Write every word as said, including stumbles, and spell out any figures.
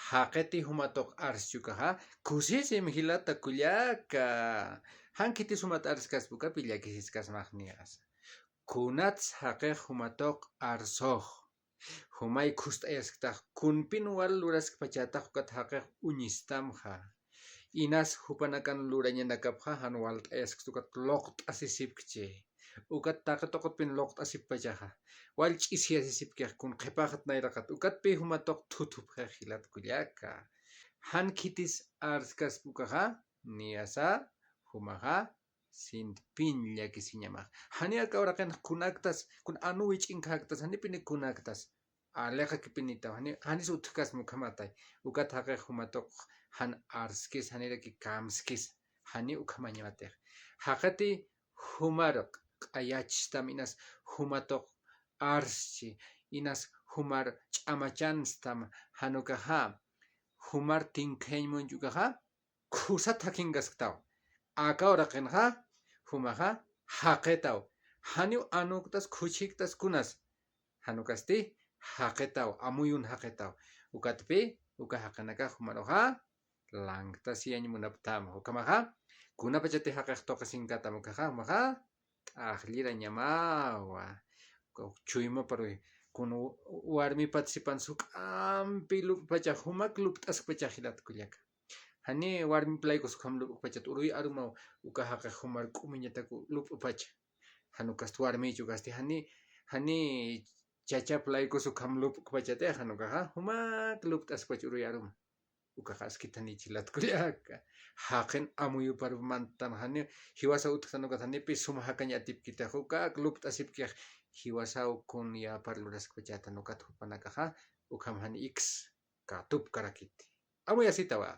Jaqiti jumatuq arschukaxa, kusisim jilata kullaka. Jan khitis jumat arskaspa ukapi llakisiskasmax niyasa. Kunats jaqix jumatuq arsux. Jumay khust'ayasktax, kunpin wal luraskpachatax ukat jaqix uñistamxa. Inas jupanakan lurañanakapxa jan walt'ayaskta ukat luqt'asisipkchi. Ukat taqi tuqutpin luqt'asippachaxa. Wal ch'isiyasisipkix kun qhipaxat nayraqat. Ukatpi jumatuq thuthupxix jilat kullaka. Jan khitis arskaspa ukaxa, niyasa, jumaxa, sintpin llakisiñamax. Jani aka uraqinx kunaktas, kun anu wich'inkaxaktas, janipini kunaktas. Aliqakipinitaw, jani, janis utjkasma ukhamatay. Ukat jaqix jumatuq jan arskis, janiraki kamskis, jani ukhamañatix. Jaqiti jumar q'ayachitam inas jumatuq arschi, inas jumar ch'amachanstam, jan ukaxa, jumar tinkhañ munch ukaxa, khusat jakinkasktaw. Aka uraqinxa, jumaxa, jaqitaw. Janiw anuktas, khuchhiktas kunas. Jan ukasti, jaqitaw, amuyun jaqitaw. Ukatpi, uka jaqinakax jumaruxa, lanktasiyañ munaptam. Ukhamaxa, kunapachati jaqix tuqisinkatam ukaxa, jumaxa, t'aqllirañamawa. Chuymaparuy, kun warmipat sipan suk'ampi lup'pacha, jumak lup't'askpacha jilat kullaka. Jani warmip laykus ukham lup'ukpachat uruy arumaw, uka jaqix jumar k'umiñatak lup'pacha. Jan ukasti warmich ukasti, jani, jani chachap laykus ukham lup'ukpachati, jan ukaxa, jumak lup't'askpach uruy aruma. Ukaxa askitanichi jilat kullaka. Jaqin amuyupar mantan jani, jiwasa utjtan ukat janipi suma jakañ atipkitix ukak lup't'asipkix, jiwasaw kun yäpar luraskpachatan ukat jupanakaxa, ukham jani iks katupkarakiti. Amuyasitawa.